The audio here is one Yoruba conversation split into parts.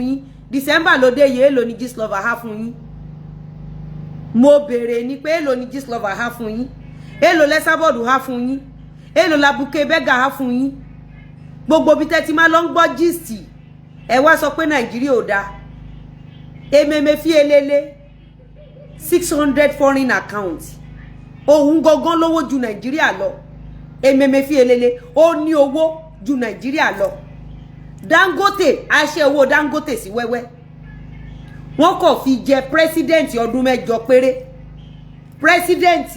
Yín December ló dé yìí, èlò ni Gistlover há fún yín? Mo béèrè ni pé èlò ni Gistlover há fún yín? Èlò lẹ́sàbọ̀dù há fún yín? Èlò làbùkẹ́ bẹ́gà há fún yín? Gbogbo bí tẹ́tí máa lọ ń gbọ́ gist, ẹ wá sọ pé Nàìjíríà ò dáa. Ememe fi elele 600 foreign account, òun gangan lówó ju Nàìjíríà lọ. Ememe fi elele, ó ní owó ju Nàìjíríà lọ. Dangote aṣẹ owó Dangote sí wẹ́wẹ́, wọ́n kàn fi jẹ president ọdún 8 péré. President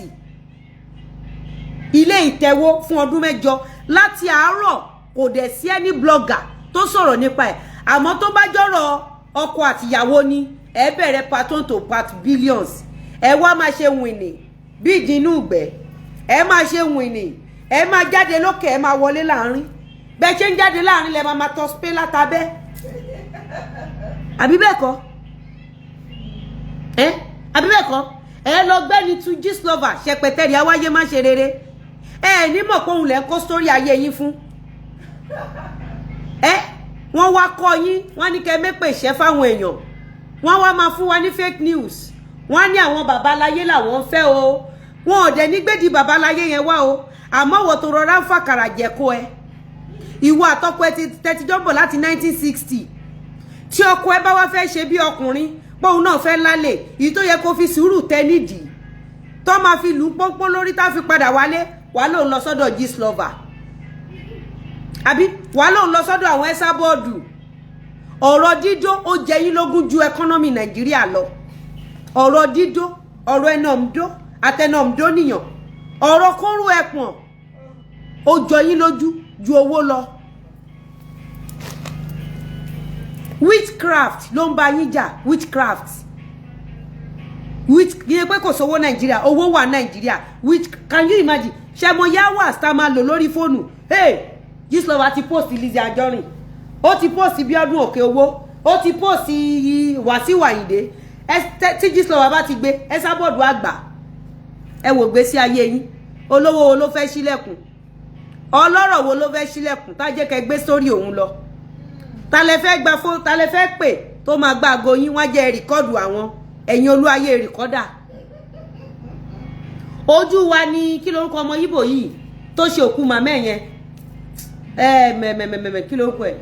ilé ìtẹ́wó fún ọdún 8 láti àárọ̀, kò dẹ̀ sí ẹni blogger tó sọ̀rọ̀ nípa ẹ̀. Àmọ́ tó bá jọ̀rọ̀ ọkọ àtìyàwó ni, ẹ bẹ̀rẹ̀ part one to part billions. Ẹ wá máa ṣe wìnì bí ìdínú ìgbẹ́, ẹ máa ṣe wìnì, ẹ máa jáde lókè, ẹ máa wọlé láàrin. Bẹ́ẹ̀ ṣe ń jáde láàrin lẹ máa máa tọ́ spé látàbẹ́, àbí bẹ́ẹ̀ kọ́ ẹ? Àbí bẹ́ẹ̀ kọ́? Ẹ lọ gbẹ́ni tu Gistlover ṣẹpẹtẹ́rì awáyé má ṣe rere. Ẹ ní mọ̀ pé òun lẹ́ ń kó sórí ayé yín fún ẹ. Wọ́n wá kọ́ yín, wọ́n ní kẹ́ mépè ṣẹ́ fáwọn èèyàn, wọ́n wá máa fún wa ní fake news. Wọ́n ní àwọn babaláyé làwọn ń fẹ́ o. Wọn ò dẹ̀ ní gbèdì babaláyé yẹn wá o. Àmọ́ wọ́n tó rọra ń fàkàrà jẹ̀kọ́ ẹ, ìwọ àtọkọ ẹ tẹ́tí jọ ń bọ̀ láti 1960. Tí ọkọ ẹ bá wá fẹ́ ṣe bí ọkùnrin, póun náà fẹ́ lálẹ́, èyí tó yẹ kó fi sùúrù tẹ nídìí tó máa fi lù ú pọ́npọ́n lórí, tá fi padà wálé, wàá lòun lọ sọ́dọ̀ Gistlover, àbí wàá lòun lọ sọ́dọ̀ àwọn ẹ́sà bọ́ọ̀dù. Ọ̀rọ̀ dídó ó jẹ yín lógún ju economy Nàìjíríà lọ. Ọ̀rọ̀ dídó, ọ̀rọ̀ ẹnàmdó àtẹnàmdó nìyàn, ọ̀rọ̀ kóró ẹpọ̀n, ó jọ yín lójú ju owó lọ. Witchcraft ló ń bá yín jà. Witchcraft, witch kì í pé kò sówó Nàìjíríà, owó wà Nàìjíríà. Which can you imagine? Ṣe mo yá tá a máa lò lórí fóònù? Hey, Gistlover ti post Lizzy Anjorin, ó ti post Bíọ́dún Òkè Owó, ó ti post Wàsíù Àyìndé. Tí Gistlover bá ti gbé Esabod àgbà, ẹ wò gbé sí ayé yín. Olówó wo ló fẹ́ ṣílẹ̀kùn? Ọlọ́rọ̀ wo ló fẹ́ ṣílẹ̀kùn tá jẹ́ kẹ́ gbé sórí òun lọ? Ta lẹ fẹ́ gba fún? Ta lẹ fẹ́ pè tó máa gba àgọ́ yín? Wọ́n jẹ́ record àwọn ẹ̀yin olúwayé recorder ojú wa ni. Kí lorúkọ ọmọ Yíbò yìí tó ṣe òkú màmá ẹ̀ yẹn? Ẹ mẹ̀mẹ̀mẹ̀mẹ̀, kí lorúkọ ẹ̀?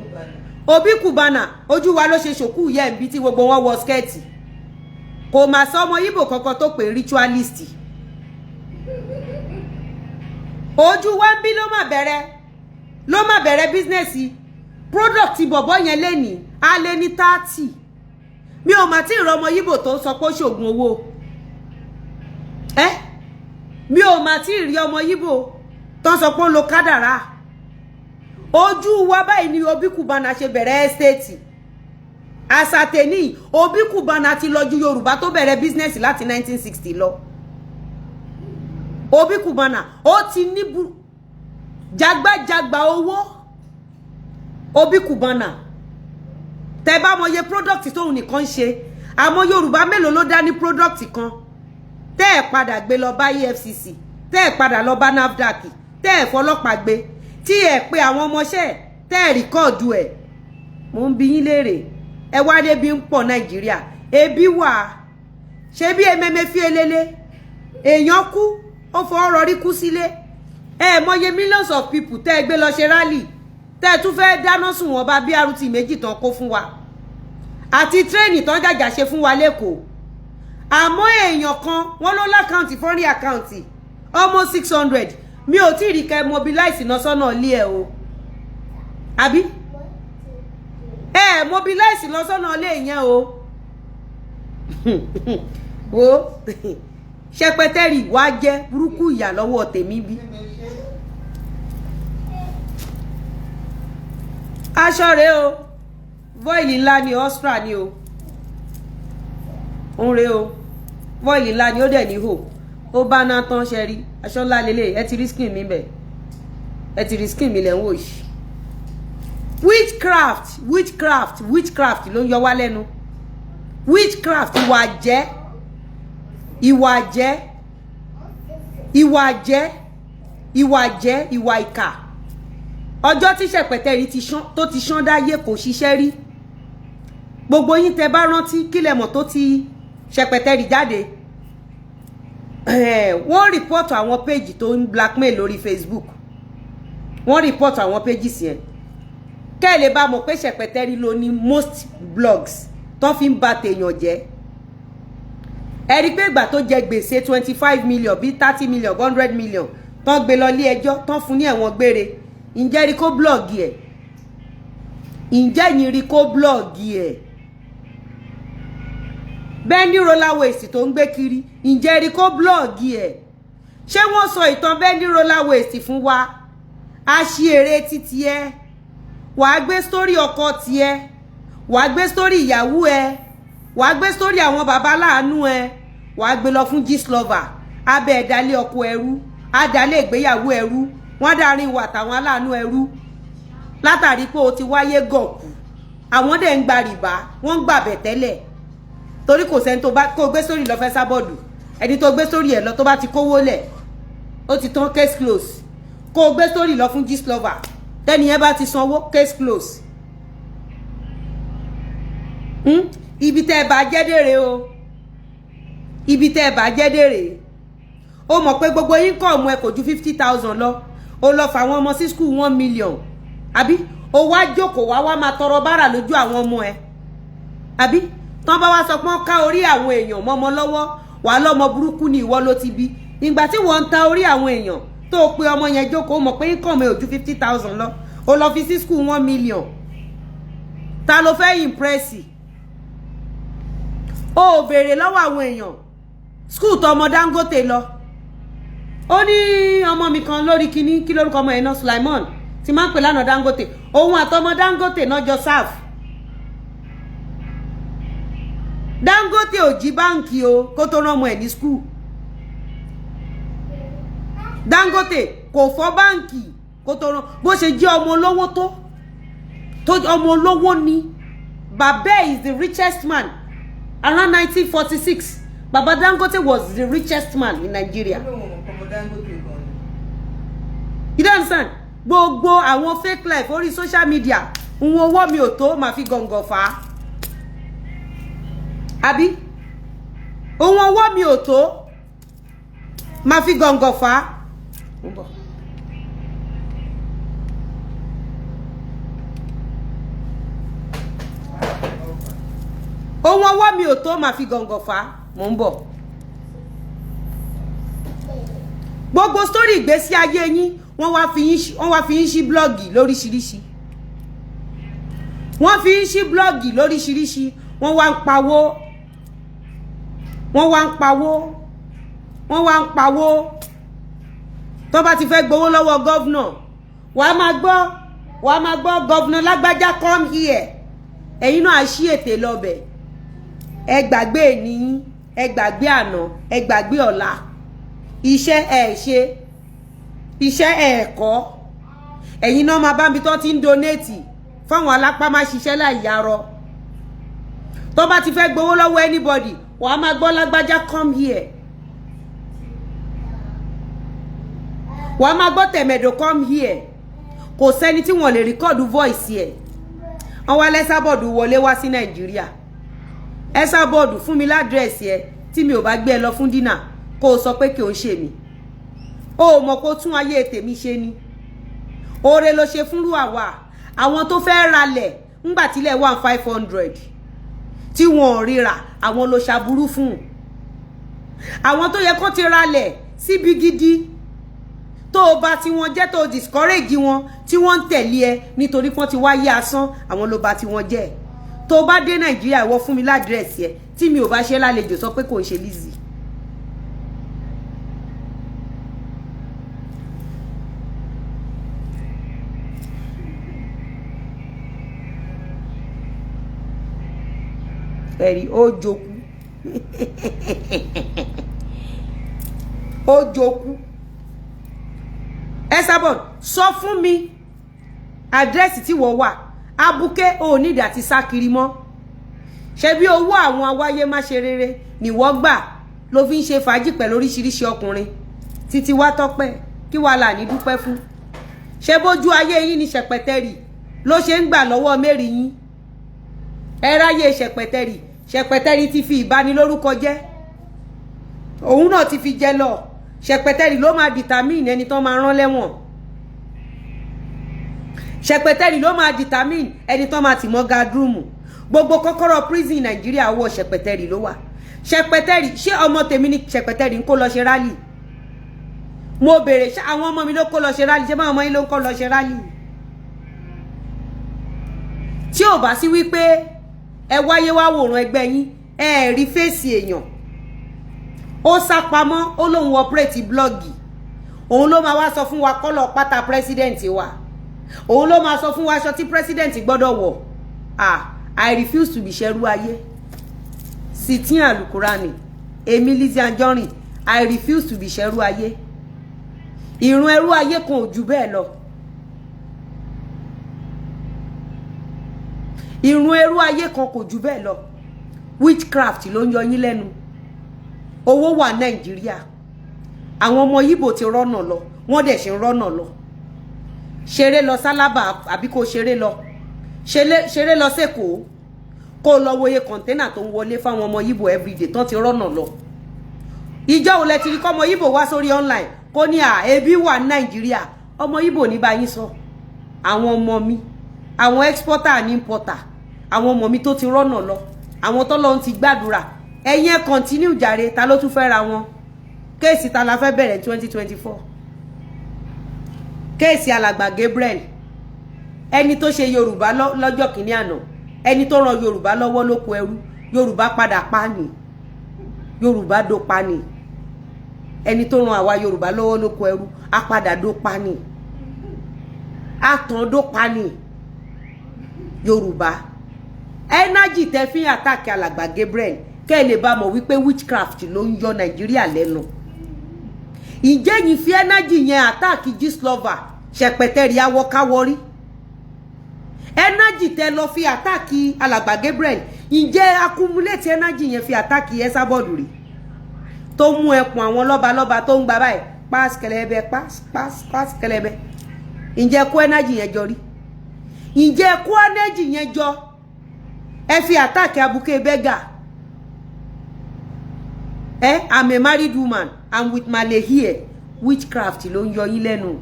Obi Cubana. Ojú wa ló ṣe ṣòkú yẹ ń bí tí gbogbo wọn wọ skirt. Kò mà sọ ọmọ Yíbò kankan tó pè ritualist. Ojú wa ń bí ló má bẹ̀rẹ̀ business product bọ̀bọ̀ yẹn lénìí, á lé ní 30. Mi ò mà tí ì rọmọ Yíbò tó sọ pé ó ṣoògùn owó ẹ. Mi ò mà tí ì rí ọmọ Yíbò tó sọ pé ó ń lo kádàrá. Ojú wa báyìí ni Obi Cubana ṣe bẹ̀rẹ̀ estate. Àsàtẹ̀ní Obi Cubana ti lọ ju Yorùbá tó bẹ̀rẹ̀ business láti 1960 lọ. Obi Cubana ó ti ní jagbajagba owó. Obi Cubana, tẹ bá mọye product tóun nìkan ń ṣe, àmọ́ Yorùbá mélòó ló dá ní product kan tẹ́ ẹ̀ padà gbé lọ bá EFCC, tẹ́ ẹ̀ padà lọ bá NAFDAC, tẹ́ ẹ̀ fọlọ́pàá gbé, tí ẹ̀ pé àwọn ọmọọṣẹ́ tẹ́ ẹ̀ record ẹ̀? Mò ń bi yín léèrè. Ẹ wá débi ń pọ̀ Nàìjíríà, ebi wà. Ṣé bí ememe fi elele èèyàn kú, ó fọwọ́ rọrí kú sílé. Ẹ mọye millions of people tẹ́ ẹ gbé lọ ṣe rally, tẹ́ ẹ tún fẹ́ dáná sùn wọ́n bá BRT méjì tán kó fún wa àti train tán jàjà ṣe fún wa lẹ́kọ̀ọ́. Àmọ́ èèyàn kan, wọ́n ló l'account, foreign account almost 600. Mi ò tí ì rí kẹ́ mobilize iná sọ́nà ilé ẹ̀ o. Àbí ẹ mobilize lọ sọ́nà ilé yẹn o? Wo ṣẹpẹtẹrì wàá jẹ burúkú ìyà lọ́wọ́ tèmi bí. Aṣọ rèé o, voile ńlá ni, ostra ni o. Òun rèé o, voile ńlá ni, ó dẹ̀ ní hò, ó bá ná tán. Ṣe rí aṣọ ńlá lélẹ̀? Ẹ ti rí skin mi bẹ̀, ẹ ti rí skin mi lẹ̀ ń wò yìí. Witchcraft, witchcraft, witchcraft ló ń yọ wá lẹ́nu. Witchcraft, ìwà jẹ́, ìwà jẹ́, ìwà jẹ́, ìwà jẹ́, ìwà ìkà. Ọjọ́ tí ṣẹ̀pẹ̀tẹ̀rì ti ṣán, tó ti ṣán dáyé, kò ṣiṣẹ́ rí. Gbogbo yín tẹ́ bá rántí, kílẹ̀ mọ̀ tó ti Ṣẹpẹtẹrì jáde, wọ́n report àwọn page tó ń blackmail lórí Facebook. Wọ́n report àwọn pages yẹn, kẹ́ ẹ lè bá mọ̀ pé Ṣẹpẹtẹrì ló ní most blogs tó fi ń ba tèèyàn jẹ́. Ẹ rí i pé ìgbà tó jẹ gbèsè 25 million, bíi 30 million, 100 million, tán gbé lọ ilé ẹjọ́, tán fún ní ẹ̀wọ̀n gbére, ǹjẹ́ rí kó blog ẹ̀? Ǹjẹ́ yín rí kó blog ẹ̀? Bendy roller waist tó ń gbé kiri, ǹjẹ́ rí kó blog ẹ̀? Ṣé wọ́n sọ ìtàn bendy roller waist fún wa? A ṣí eré títí ẹ, wàá gbé sórí ọkọ tiẹ̀, wàá gbé sórí ìyàwó ẹ, wàá gbé sórí àwọn baba láàánú ẹ, wàá gbé lọ fún Gistlover. Abẹ́ ẹ̀dálé ọkọ ẹrú, adálé ìgbéyàwó ẹrú, wọ́n dárin ìwà àtàwọn aláàánú ẹrú, látàrí pé o ti wáyé gọ̀kú. Àwọn dẹ̀ ń gba rìbá, wọ́n ń gbàbẹ̀ tẹ́lẹ̀, torí kò sẹ́ni tó bá kó gbé sórí lọ fẹ́ sábọ̀dù. Ẹni tó gbé sórí ẹ̀ lọ, tó bá ti kówó lẹ̀, ó ti tán, case close. Kó gbé sórí lọ fún Gistlover, tẹ́ni yẹn bá ti sanwó, case close. Ibi tẹ́ ẹ bá jẹ́ dèrè o, ibi tẹ́ ẹ bá jẹ́ dèrè. Ó mọ̀ pé gbogbo income ẹ kò ju 50,000 lọ. Ó lọ fà àwọn ọmọ sí school 1 million, àbí? Ó wá jókòó, wá wá máa tọrọ bárà lójú àwọn ọmọ ẹ, àbí? Tán bá wá sọ pé wọ́n ká orí àwọn èèyàn mọ́mọ́ lọ́wọ́, wàá lọ́mọ burúkú ni ìwọ ló ti bí. Ìgbà tí wọ́n ń ta orí àwọn èèyàn, tó o pe ọmọ yẹn jókòó, mọ̀ pé income ẹ ò ju 50,000 lọ, ó lọ fi sí school 1 million. Ta ló fẹ́ impress? O ò béèrè lọ́wọ́ àwọn èèyàn school tó ọmọ Dangote lọ. Ó ní ọmọ mi kan lórí kinní, kí lórúkọ ọmọ yẹn náà? Sulaimon, tí máa ń pè lánàá Dangote. Òun àtọmọ Dangote náà jọ serve. Dangote ò jí báǹkì o kó tó rán ọmọ ẹ̀ ní school. Dangote kò fọ́ báǹkì kó tó rán. Bó ṣe jẹ́ ọmọ olówó tó ọmọ olówó ni bàbá. Is the richest man around 1946. Baba Dangote was the richest man in Nigeria. You don't understand? Gbogbo àwọn fake life orí social media ń, owó mi ò tó màá fi gọ̀ǹgọ̀ fà á, àbí ohun ọwọ́ mi ò tó máa fi gọ̀ǹgọ̀ fà á. Ń bọ̀. Ohun ọwọ́ mi ò tó máa fi gọ̀ǹgọ̀ fà á. Mò ń bọ̀. Gbogbo sórí ìgbésí ayé yín, wọ́n wá fi yín sí blog lóríṣiríṣi. Wọ́n fi yín sí blog lóríṣiríṣi. Wọ́n wá ń pawó, wọ́n wá ń pawó, wọ́n wá ń pawó. Tó bá ti fẹ́ gbowó lọ́wọ́ governor, wàá máa gbọ́, wàá máa gbọ́, "Governor lágbájá, come here." Ẹ̀yin náà á ṣí ètè lọ́bẹ̀. Ẹ gbàgbé níyín, ẹ gbàgbé àná, ẹ gbàgbé ọ̀la. Iṣẹ́ ẹ ṣe, iṣẹ́ ẹ kọ́. Ẹ̀yin náà máa bá mi tó ti ń donate fáwọn alápá má ṣiṣẹ́ láì yarọ. Tó bá ti fẹ́ gbowó lọ́wọ́ anybody, wàá máa gbọ́, "Lágbájá, come here." Wàá máa gbọ́, "Tẹ̀mẹ̀dò, come here." Kò sẹ́ni tí wọ́n lè record voice ẹ̀. Wọ́n wá lẹ́sàbọ̀dù wọlé wá sí Nàìjíríà. Esabod, fún mi ládírẹ́sì ẹ. Tí mi ò bá gbé ẹ lọ fún dinner, kó o sọ pé kí o ń ṣe mí. O ò mọ̀ kó tún ayé tèmi ṣe ni. Oore ló ṣe fúnrú àwa, àwọn tó fẹ́ ralẹ̀ ńgbà tílẹ̀ 1,500 tí wọn ò ríra. Àwọn ló ṣàbúrú fún àwọn tó yẹ kó ti ralẹ̀ síbi gidi, tó o bá tí wọ́n jẹ́, tó o discourage wọn tí wọ́n ń tẹ̀lé ẹ nítorí pọ́n ti wáyé asán. Àwọn ló bá tí wọ́n jẹ́. Tó o bá dé Nàìjíríà, ìwọ fún mi ládírẹ́sì ẹ. Tí mi ò bá ṣe lálejò, sọ pé kò ń ṣe Lizzy. Ẹ̀rí, ó jokú, ó jokú. Esabod, sọ fún mi àdírẹ́sì tí wọ́n wà. Abuké ò nídìí àti sá kiri mọ́. Ṣe bí owó àwọn awáyé má ṣe rere ni wọ́n gbà ló fi ń ṣe fàájì pẹ̀lú oríṣiríṣi ọkùnrin títí wá tọ́pẹ́. Kí wàá là ní dúpẹ́ fún? Ṣé bójú ayé yín ní ṣẹpẹtẹrì ló ṣe ń gbà lọ́wọ́ mẹ́rin yín? Ẹ ráyè Ṣẹpẹtẹrì. Ṣẹpẹtẹrì ti fi ìbanilórúkọ jẹ́, òun náà ti fi jẹ́ lọ. Ṣẹpẹtẹrì ló máa determine ẹni tó máa rán lẹ́wọ̀n. Ṣẹpẹtẹrì ló máa determine ẹni tó máa tì mọ́ guardroom. Gbogbo kọ́kọ́rọ́ prison Nàìjíríà, ọwọ́ Ṣẹpẹtẹrì ló wà. Ṣẹpẹtẹrì, ṣé ọmọ tèmi ni Ṣẹpẹtẹrì ń kó lọ ṣe rally? Mo béèrè, ṣé àwọn ọmọ mi ló kó lọ ṣe rally? Ṣé báwọn ọmọ yín ló ń kó lọ ṣe rally? Tí ò bá sí wípé ẹ wáyé wá wòran ẹgbẹ́ yín, ẹ rí face èèyàn, ó sá pamọ́, ó lóun operate blog. Òun ló máa wá sọ fún wa colour pátá president wa, òun ló máa sọ fún wa aṣọ tí president gbọ́dọ̀ wọ̀. Ah, I refuse to be ṣerú ayé. Sitin alukurani, èmi Lizzy Anjorin, I refuse to be ṣerú ayé. Ìrun ẹrú ayé kan ò jù bẹ́ẹ̀ lọ. Ìrun ẹrú ayé kan kò jù bẹ́ẹ̀ lọ. Witchcraft ló ń yọ yín lẹ́nu. Owó wà Nàìjíríà. Àwọn ọmọ Yíbò ti rọ́nà lọ, wọ́n dẹ̀ ṣe ń rọ́nà lọ. Ṣeré lọ sálábà, àbí kó ṣeré lọ, ṣeré lọ sẹ́kọ̀ọ́, kó lọ wòye container tó ń wọlé fáwọn ọmọ Yíbò everyday tán ti rọ́nà lọ. Ìjọ ò lẹ ti rí kọ́mọ Yíbò wá sórí online kó ní à ebi wà ní Nàìjíríà? Ọmọ Yíbò ní bá yín sọ. Àwọn ọmọ mi, àwọn exporter and importer, àwọn ọmọ mi tó ti rọ́nà lọ, àwọn tọ́lọ́run ti gbàdúrà. Ẹ̀yin ẹ̀ continue jàre. Ta ló tún fẹ́ ra wọn? Case ta la fẹ́ bẹ̀rẹ̀ 2024? Case alàgbà Gabriel, ẹni tó ṣe Yorùbá lọ́jọ́ kìíní àná, ẹni tó ran Yorùbá lọ́wọ́ lóko ẹrú. Yorùbá padà pa ni, Yorùbá dó pa ni. Ẹni tó ran àwa Yorùbá lọ́wọ́ lóko ẹrú, á padà dó pa ni, á tàn dó pa ni. Yorùbá, energy tẹ fi ń attack alàgbà Gabriel, kẹ́ ẹ lè bá mọ̀ wípé witchcraft ló ń yọ Nàìjíríà lẹ́nu. Ǹjẹ́ yìí fi energy yẹn attack Gistlover, Ṣẹpẹtẹrì, awọkáwọrí? Energy tẹ lọ fi attack alàgbà Gabriel, ǹjẹ́ accumulate energy yẹn fi attack Esabod rí, tó mú ẹkùn àwọn lọ́balọ́ba tó ń gba báyìí, pass kẹlẹbẹ, pass, pass, pass kẹlẹbẹ? Ǹjẹ́ kó energy yẹn jọ rí? Ǹjẹ́ kó energy yẹn jọ ẹ fi attack abuké bẹ́gà ẹ? I'm a married woman, I'm with Male here. Witchcraft ló ń yọ yín lẹ́nu.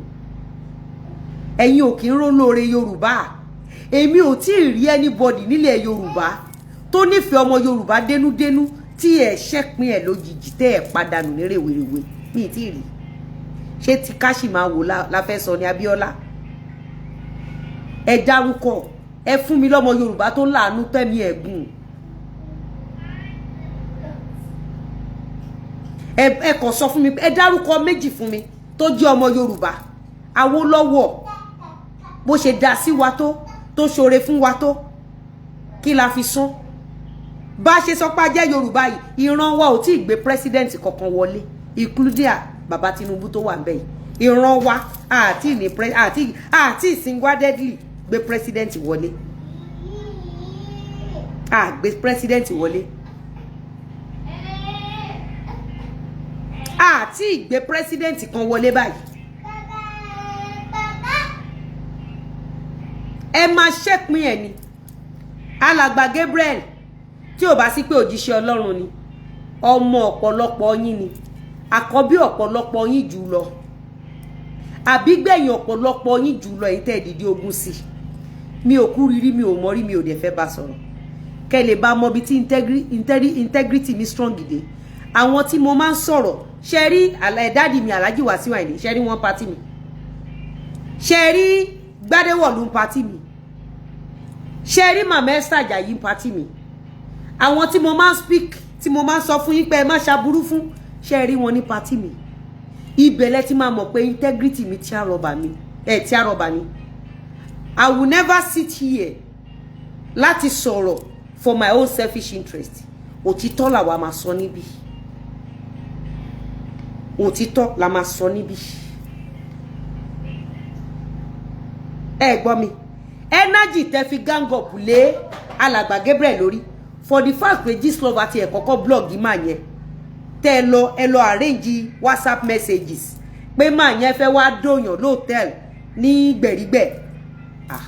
Ẹ̀yin ò kí ń rólóore Yorùbá. Èmi ò tí ì rí anybody nílẹ̀ Yorùbá tó nífẹ̀ẹ́ ọmọ Yorùbá dénúdénú tí ẹ̀ ṣẹ́pin ẹ̀ lójijì, tẹ́ ẹ̀ padànù ní rèwerèwe. Mi ì tí ì rí. Ṣé tí káṣí máa wò la fẹ́ sọ ní Abíọ́lá? Ẹ dárúkọ, ẹ fún mi lọ́mọ Yorùbá tó láàánú tẹ́mi ẹ̀gùn. Ẹ kàn sọ fún mi, ẹ dárúkọ méjì fún mi tó jẹ́ ọmọ Yorùbá. Awólọ́wọ̀, bó ṣe dá sí wa tó ṣoore fún wa tó, kí la fi sán? Bá ṣe sọ pé a jẹ́ Yorùbá yìí, ìran wa ò tí ì gbé president kankan wọlé, including bàbá Tinubu tó wà ńbẹ̀ yìí. Ìran wa àti ní àti single-handedly gbé president wọlé, à gbé president wọlé, àti ìgbé president kan wọlé báyìí. Ẹ máa ṣẹ́pin ẹ̀ ni. Alàgbà Gabriel, tí ò bá sí pé òjíṣẹ́ Ọlọ́run ni, ọmọ ọ̀pọ̀lọpọ̀ yín ni, àkọ́bí ọ̀pọ̀lọpọ̀ yín jù lọ, àbígbẹ̀yìn ọ̀pọ̀lọpọ̀ yín jù lọ, èyí tẹ́ dìde ogun sí. Mi ò kú rírí, mi ò mọ̀ rí, mi ò dẹ̀ fẹ́ bá sọ̀rọ̀. Kẹ́ lè bá mọ ibi tí integrity mi strong dé. Àwọn tí mo máa ń sọ̀rọ̀, ṣe rí daddy mi, Alhaji Wasiu Ayinde, ṣe rí wọn party mi, ṣe rí Gbádéwọ̀lú party mi, ṣe rí Màmá Esther Ajayi party mi. Àwọn tí mo máa ń speak, tí mo máa ń sọ fún yín pé ẹ má ṣaburú fún, ṣe rí wọn ní party mi. Ibẹ̀ lẹ ti máa mọ̀ pé integrity mi tí a rọ̀bà mi ẹ̀ tí a rọ̀bà ni. I will never sit here láti sọ̀rọ̀ for my own selfish interest. Òtítọ́ làwa máa sọ níbí, òtítọ́ la máa sọ níbí. Ẹ gbọ́ mi, energy tẹ fi gang up lé alàgbà Gabriel lórí, for the fact pé Gistlover ti ẹ̀ kọ́kọ́ blog máa yẹn, tẹ́ ẹ lọ, ẹ lọ arrange WhatsApp messages pé máa yẹn fẹ́ wá dòyàn lóòtẹ́ẹ̀lì ní gbẹ̀rígbẹ̀. Ah,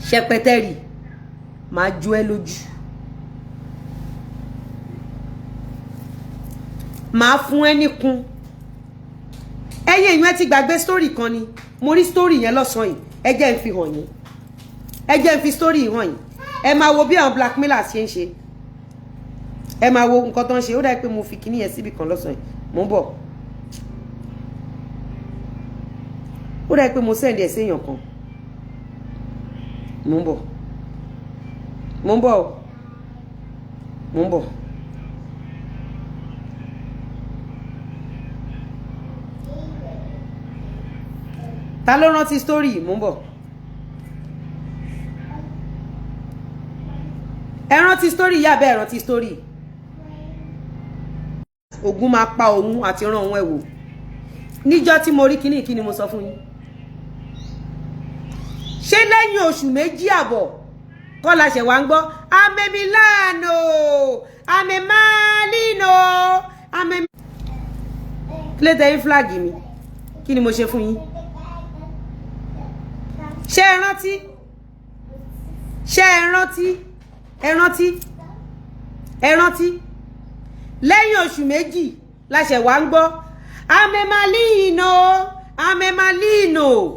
Ṣẹpẹtẹrì, máa jó ẹ lójú, máa fún ẹ níkun. Ẹ̀yin èèyàn, ẹ ti gbàgbé story kan ni. Mo rí story yẹn lọ́sàn-án yìí. Ẹ jẹ́ n fi hàn yín, ẹ jẹ́ n fi story hàn yín. Ẹ máa wo bí àwọn blackmailers ṣe ń ṣe. Ẹ máa wo nǹkan tó ń ṣe. Ó dà pé mo fi kíní yẹn síbì kan lọ́sàn-án yìí. Mò ń bọ̀. Ó dà pé mo send ẹ̀ séèyàn kan. Mò ń bọ̀, mò ń bọ̀, mò ń bọ̀. Ta ló rántí story yìí? Mò ń bọ̀. Ẹ rántí story yìí àbẹ́ ẹ rántí story? Ògún máa pa òun àti ràn òun. Ẹ̀ wò níjọ́ tí mo rí kíní, kíni mo sọ fún yín? Ṣé lẹ́yìn oṣù 2.5 kọ́ la ṣẹ̀ wá ń gbọ́ amemilano amemalino ame? Kílẹ̀ tẹ́yìn flag mi, kí ni mo ṣe fún yín? Ṣé ẹ rántí? Ṣé ẹ rántí? Ẹ rántí? Ẹ rántí? Lẹ́yìn oṣù 2 la ṣẹ̀ wá ń gbọ́ amemalino amemalino.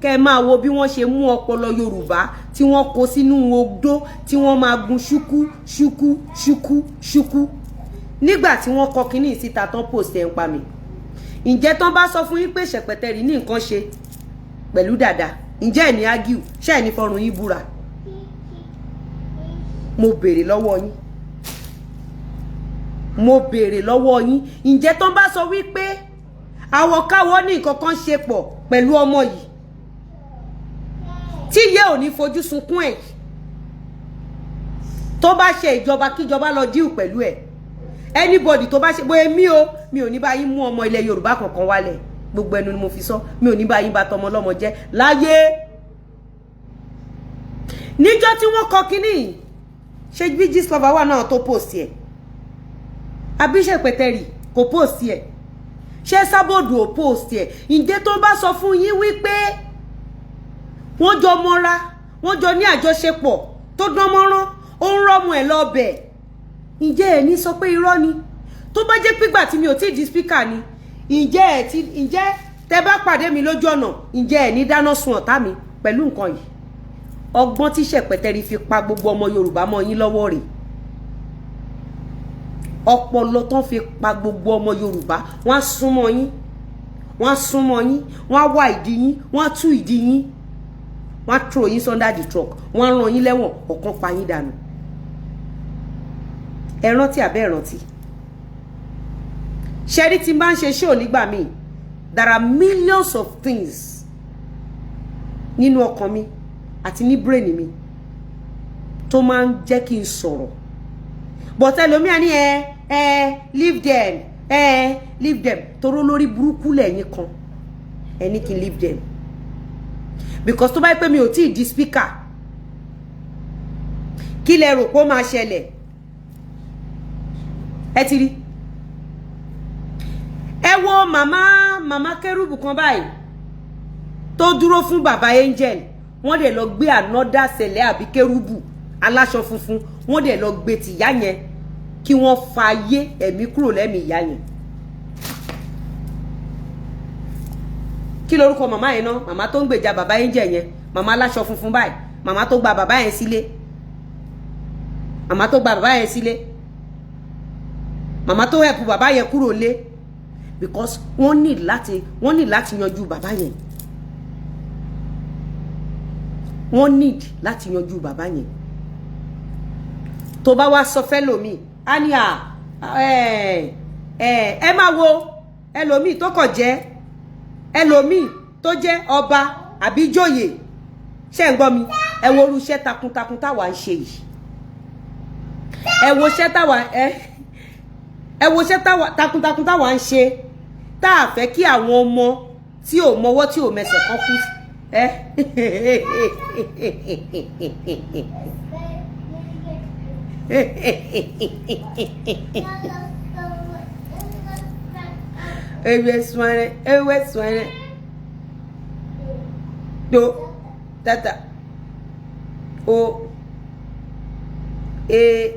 Kẹ́ ẹ máa wo bí wọ́n ṣe mú ọpọlọ Yorùbá tí wọ́n kó sínú odó, tí wọ́n máa gun ṣúkú ṣúkú ṣúkú ṣúkú. Nígbà tí wọ́n kọ kínní síta tán, post ẹ̀ ń pa mi. Ǹjẹ́ tán bá sọ fún yín pé Ṣẹ̀pẹ̀tẹ̀rì ní nǹkan ṣe pẹ̀lú dàda, ǹjẹ́ ẹ̀ ní argue? Ṣé ẹ̀ ní fọrùn yín búra? Mo béèrè lọ́wọ́ yín, mo béèrè lọ́wọ́ yín. Ǹjẹ́ tán bá sọ wípé àwọ̀káwọ́ ní nǹkan kan ṣe pọ̀ pẹ̀lú ọmọ yìí, tí yé ò ní fojú sunkún ẹ̀, tó bá ṣe ìjọba, kíjọba lọ deal pẹ̀lú ẹ̀. Anybody tó bá ṣe bóyá mi ò, mi ò ní bá yín mú ọmọ ilẹ̀ Yorùbá kankan wálẹ̀. Gbogbo ẹnu ni mo fi sọ. Mi ò ní bá yín bá tọmọ ọlọ́mọ jẹ́ láyé. Níjọ́ tí wọ́n kọ kínní, ṣé bí Gistlover wà náà tó post ẹ̀, àbí Ṣẹ̀pẹ̀tẹ̀rì kò post ẹ̀, ṣé Sábòdù ò post ẹ̀? Ǹjẹ́ tó bá sọ fún yín wípé wọ́n jọ mọ́ra, wọ́n jọ ní àjọṣepọ̀ tó dán mọ́rán, ó ń rọ́mù ẹ̀ lọ́bẹ̀, ǹjẹ́ ẹ̀ ní sọ pé irọ́ ni? Tó bá jẹ́ pígbà tí mi ò tí ì di speaker ni, ǹjẹ́ ẹ̀ ti, ǹjẹ́ tẹ bá pàdé mi lójú ọ̀nà, ǹjẹ́ ẹ̀ ní dáná sun ọ̀tá mi pẹ̀lú nǹkan yìí? Ọgbọ́n tí Ṣẹ̀pẹ̀tẹ̀rì fi pa gbogbo ọmọ Yorùbá mọ́ yín lọ́wọ́ rèé. Ọpọlọ tán fi pa gbogbo ọmọ Yorùbá. Wọ́n á súnmọ́ yín, wọ́n á súnmọ́ yín, wọ́n á wá ìdí yín, wọ́n á tú ìdí yín, wọ́n á throw yín under the truck, wọ́n á rán yín lẹ́wọ̀n, ọ̀kan pa yín dànù. Ẹ rántí àbẹ́ ẹ rántí? Ṣẹ́rí tí n bá ń ṣe show nígbà míì, there are millions of things nínú ọkàn mi àti ní brain mi tó máa ń jẹ́ kí n sọ̀rọ̀, but ẹlòmíà ní ẹ ẹ leave them, ẹ leave them, toró lórí burúkú lẹ́yìn kan. Ẹ ní kí n leave them because tó bá yẹ pé mi ò tí ì di speaker, kí lẹ rò pé ó máa ṣẹlẹ̀? Ẹ ti rí. Ẹ wo màmá kérúbù kan báyìí tó dúró fún bàbá Angel. Wọ́n dẹ̀ lọ gbé another sẹ̀lẹ̀ àbí kérúbù aláṣọ funfun, wọ́n dẹ̀ lọ gbé tìyá yẹn kí wọ́n fa ayé ẹ̀mí kúrò lẹ́mìí ìyá yẹn. Kí lorúkọ màmá yẹn náà? Màmá tó ń gbèjà bàbá Angel yẹn, màmá aláṣọ funfun báyìí, màmá tó gba bàbá yẹn sílé, màmá tó gba bàbá yẹn sílé, màmá tó help bàbá yẹn kúrò lé, because wọ́n ní láti yanjú bàbá yẹn. Wọ́n need láti yanjú bàbá yẹn. Tó bá wá sọ fẹ́lòmíì, á ní à ẹ ẹ ẹ máa wo ẹlòmíì tó kàn jẹ́ ẹlòmíì tó jẹ́ ọba àbí jòyè. Ṣé ń gbọ́ mi? Ẹ wo irú iṣẹ́ takuntakun táwa ń ṣe yìí. Ẹ wo iṣẹ́ táwa ẹ ẹ wo iṣẹ́ takuntakun táwa ń ṣe, tá a fẹ́ kí àwọn ọmọ tí ò mọwọ́ tí ò mẹsẹ̀ kan kú. Ẹ ewé suwẹ́rẹ́, ewé suwẹ́rẹ́ tó tata. O A.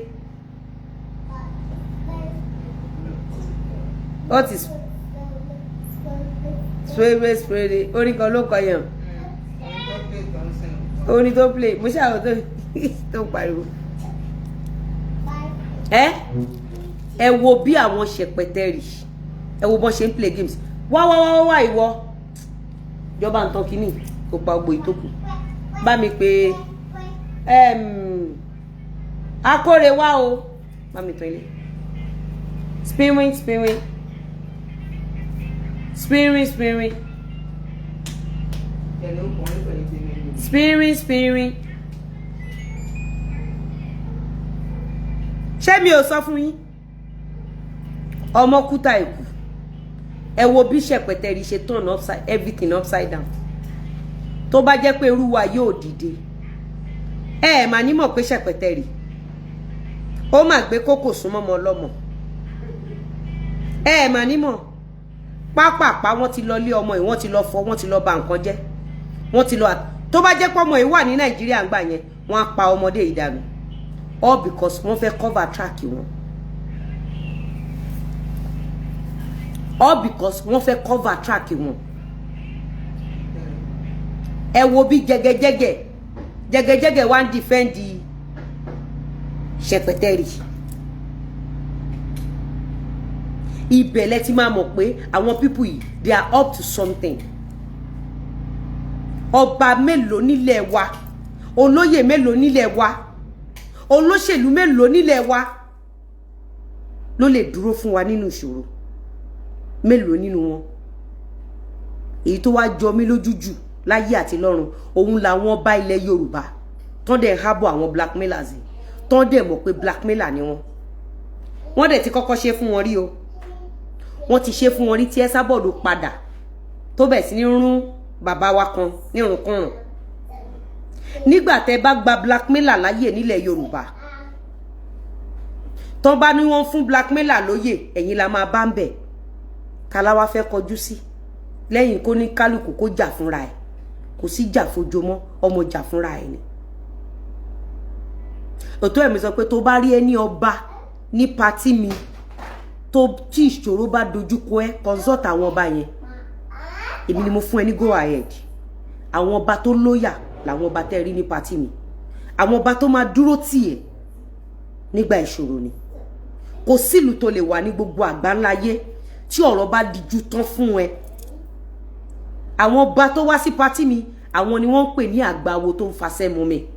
What is spray spray? Orin kan ló kọ yẹn, orin tó play, mo ṣàwọn tó pariwo. Ẹ wo bí àwọn ṣẹpẹtẹrì, ẹ wo bọ́n ṣe ń play games. Wá wá wá wá, ìwọ ìjọba ń tán kínní kó pa gbogbo ìtókù. Bá mi pé akóre wá o, bá mi tán ilé. Spinning, spinning, spinning, spinning, spinning, spinning. Ṣé mi ò sọ fún yín? Ọmọ kúta ìkù. Ẹ wo bí ṣẹpẹtẹrì ṣe turn upside everything upside down. Tó bá jẹ́ pé irú wa yóò dìde, ẹ ẹ mà ní mọ̀ pé ṣẹpẹtẹrì ó mà gbé kókò súnmọ́ ọmọ ọlọ́mọ. Ẹ ẹ mà ní mọ̀ pápápá wọ́n ti lọ lé ọmọ yìí, wọ́n ti lọ fọ, wọ́n ti lọ bà nǹkan jẹ́, wọ́n ti lọ. Tó bá jẹ́ pé ọmọ yìí wà ní Nàìjíríà ńgbà yẹn, wọ́n á pa ọmọdé yìí dànù, all because wọ́n fẹ́ cover track wọn, all because wọ́n fẹ́ cover track wọn. Ẹ wo bí jẹgẹjẹgẹ jẹgẹjẹgẹ wá ń defend ṣẹpẹtẹrì. Ibẹ̀ lẹ ti máa mọ̀ pé àwọn people yìí, they are up to something. Ọba mélòó nílẹ̀ wa, olóyè mélòó nílẹ̀ wa, olóṣèlú mélòó nílẹ̀ wa ló lè dúró fún wa nínú ìṣòro? Mélòó nínú wọn? Èyí tó wá jọ mí lójú jù láyé àti lọ́run, òun làwọn ọba ilẹ̀ Yorùbá tán dẹ̀ ń hábọ̀ àwọn blackmailers yìí, tán dẹ̀ mọ̀ pé blackmailer ni wọ́n. Wọ́n dẹ̀ ti kọ́kọ́ ṣe fún wọn rí o, wọ́n ti ṣe fún wọn rí tí ẹ sábọ̀dù padà tó bẹ̀ sí ní rún bàbá wa kan nírùnkùnrùn. Nígbà tẹ́ bá gba blackmailer láyè nílẹ̀ Yorùbá, tán bá ní wọ́n fún blackmailer lóyè, ẹ̀yin la máa bá ń bẹ̀. Kala wa fẹ́ kọjú sí lẹ́yìn kó ní kálukú kó jà fúnra ẹ̀? Kò sí jà fojomọ́, ọmọ jà fúnra ẹ̀ ni. Òtó ẹ̀mí sọ pé tó bá rí ẹni ọba ní party mi tó tí ìṣòro bá dojú kọ ẹ, consult àwọn ọba yẹn. Èmi ni mo fún ẹ ní go ahead. Àwọn ọba tó lóyà làwọn ọba tẹ́ rí ní party mi, àwọn ọba tó máa dúró tì ẹ́ nígbà ìṣòro ni. Kò sílùú tó lè wà ní gbogbo àgbáńláyé tí ọ̀rọ̀ bá dijú tán fún ẹ, àwọn ọba tó wá sí party mi, àwọn ni wọ́n ń pè ní àgbáwo tó ń fasẹ́ mu mi,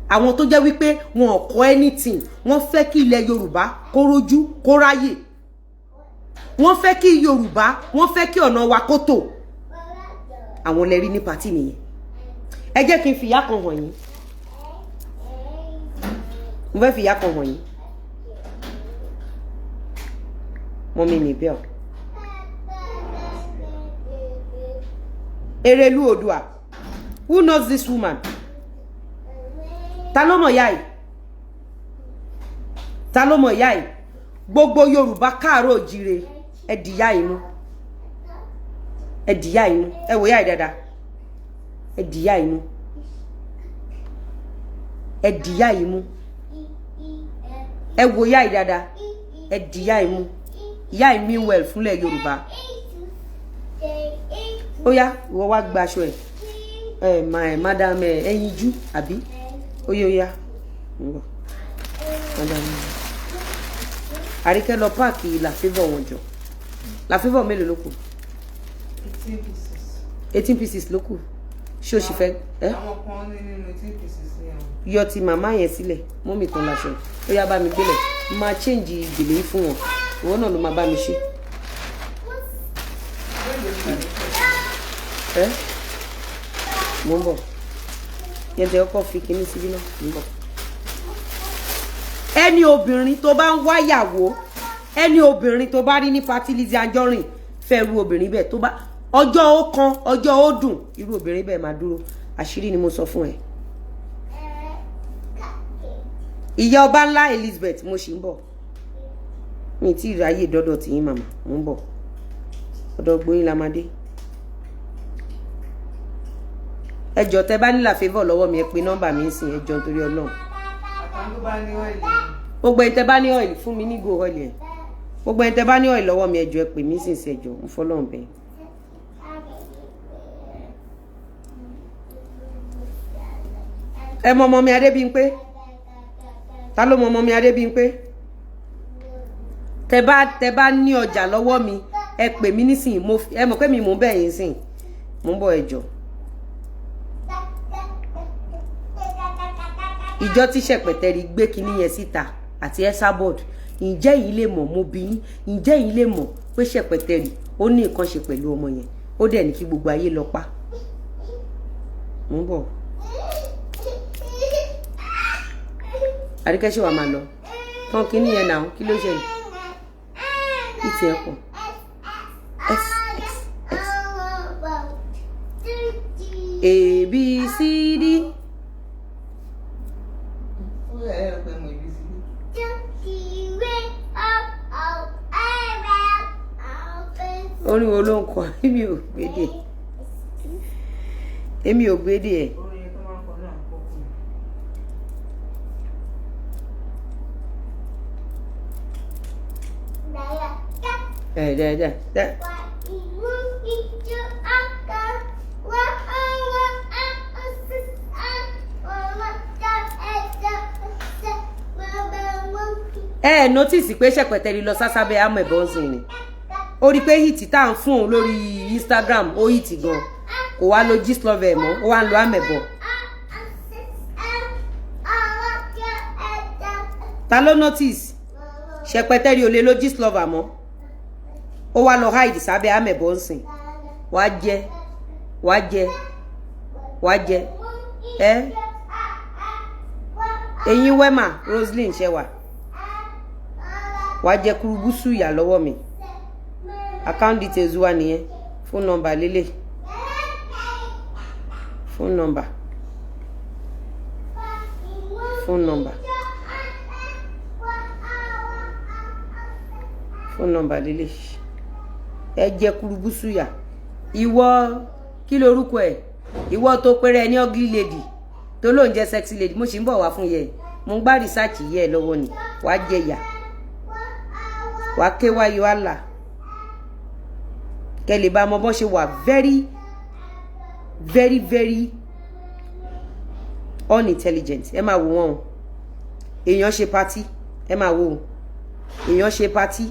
àwọn tó jẹ́ wípé wọn ò kọ́ anything, wọ́n fẹ́ kí ilẹ̀ Yorùbá kó rójú kó ráyè, wọ́n fẹ́ kí Yorùbá, wọ́n fẹ́ kí ọ̀nà wa kó tò. Àwọn lẹ rí ní party nìyẹn. Ẹ jẹ́ kí n fìyà kan hàn yín, mo fẹ́ fìyà kan hàn yín. Mọ́mí mi bẹ́ẹ̀, Erelu Odua, who knows this woman? Ta ló mọ̀ ìyá yìí? Ta ló mọ̀ ìyá yìí? Gbogbo Yorùbá káàárọ̀ òjíire, ẹ dìyà yìí mú, ẹ dìyà yìí mú, ẹ wò ìyá yìí dáadáa, ẹ dìyà yìí mú, ẹ dìyà yìí mú, ẹ wò ìyá yìí dáadáa, ẹ dìyà yìí mú. Ìyá yìí mean well fúnlẹ̀ Yorùbá. Ó yá, ìwọ wá gba aṣọ ẹ, ẹ madam, ẹ ẹyinjú àbí? Ó yá, ó yá, ń bọ̀. Madam Àríkẹ́, lọ páàkì làfíbọ̀ wọn jọ. Làfíbọ̀ mélòó ló kù? 18 pieces. 18 pieces ló kù. Ṣé o sì fẹ́ ẹ? Àwọn kan ní nínú 18 pieces yẹn o. Yọ ti màmá yẹn sílẹ̀, mọ́mì tán láṣọ. Ó yá, bá mi gbélẹ̀, máa change gèlè yìí fún wọn. Ìwọ náà ló máa bá mi ṣe. Mélòó ni àríkẹ́? Ẹ mò ń bọ̀. Yẹn tẹ ọkọ fi kinní síbí náà, mò ń bọ̀. Ẹni obìnrin tó bá ń wáyàwó, ẹni obìnrin tó bá rí ní party Lizzy Anjorin, fẹ́ irú obìnrin bẹ́ẹ̀. Tó bá ọjọ́ ó kan, ọjọ́ ó dùn, irú obìnrin bẹ́ẹ̀ máa dúró. Àṣírí ni mo sọ fún ẹ. Ìyá ọba ńlá Elizabeth, mo sì ń bọ̀, mi tí ì ráyè dọ́dọ̀ tìyín màmá, mo ń bọ̀, ọ̀dọ̀ gbóyin la máa dé. Ẹ jọ̀ọ́, tẹ́ bá nílà favour lọ́wọ́ mi, ẹ pe nọ́mbà mi ń sìn. Ẹ jọ̀ọ́, nítorí Ọlọ́run. Àtàwọn tó bá ní oil. Gbogbo ẹni tẹ́ bá ní oil, fún mi ní go oil yẹn. Gbogbo ẹni tẹ́ bá ní oil lọ́wọ́ mi, ẹ jọ̀ọ́, ẹ pè mí sìn sí. Ẹ jọ̀ọ́, ń fọlọ́run bẹ́ẹ̀. Ẹ mọ ọmọ mi Adébímpé? Ta ló mọ ọmọ mi Adébímpé? Tẹ́ bá ní ọjà lọ́wọ́ mi, ẹ pè mí nísìnyí. Mo ẹ mọ̀ pé mi mò ń bẹ̀ yín sìn, mò ń bọ̀. Ẹ jọ̀ọ́, ìjọ tí Ṣẹ̀pẹ̀tẹ̀rì gbé kinní yẹn síta àti Esabod, ǹjẹ́ yìí lè mọ̀? Mo bí yín, ǹjẹ́ yìí lè mọ̀ pé Ṣẹ̀pẹ̀tẹ̀rì ó ní nǹkan ṣe pẹ̀lú ọmọ yẹn? Ó dẹ̀ ní kí gbogbo ayé lọ pa. Mò ń bọ̀. Àríkẹ́, ṣé wàá máa lọ tán kinní yẹn náà? Kí ló ṣẹlẹ̀? Ìtì ẹ̀ pọ̀. S X X A B C D. Ó yà ẹ́ pé mo ìbí sí. Orin wo ló ń kọ? Èmi ò gbédè, èmi ò gbédè ẹ̀. Orin yẹn tó máa ń kọ náà kọ́ fún mi. Ẹ̀ dẹ́ dẹ́. Ẹ ẹ notice pé Ṣẹ̀pẹ̀tẹ̀rì lọ sásábẹ́ àmọ́ ẹ̀bọ̀n sìn ni. Ó rí i pé hit tá à ń fún òun lórí Instagram, ó hit gan, kò wá lo Gistlover mọ́, ó wá ń lo àmẹ̀bọ̀. Ta ló notice? Ṣẹ̀pẹ̀tẹ̀rì ò lè lo Gistlover mọ́, ó wá lọ hide sábẹ́ àmẹ̀bọ̀ ń sìn. Wàá jẹ, wàá jẹ, wàá jẹ. Ẹ eyín wẹ́mà Roslyn ṣẹwà, wàá jẹ kúrúbùsù ìyà lọ́wọ́ mi. Account details wa nìyẹn, phone number lélẹ̀, phone number, phone number, phone number lélẹ̀. Ẹ jẹ kúrúbùsù yà. Ìwọ, kí lorúkọ ẹ? Ìwọ tó péré ní ugly lady tó lóun jẹ sexy lady, mo sì ń bọ̀ wá fún yẹ. Mo ń gbá research yẹ ẹ lọ́wọ́ ni. Wàá jẹ yà, wàá ké wáyé wàhálà kẹ lè bá ọmọ bọ́n ṣe wà very very very unintelligent. Ẹ máa wò wọ́n o. Èèyàn ṣe party, ẹ máa wò ó. Èèyàn ṣe party.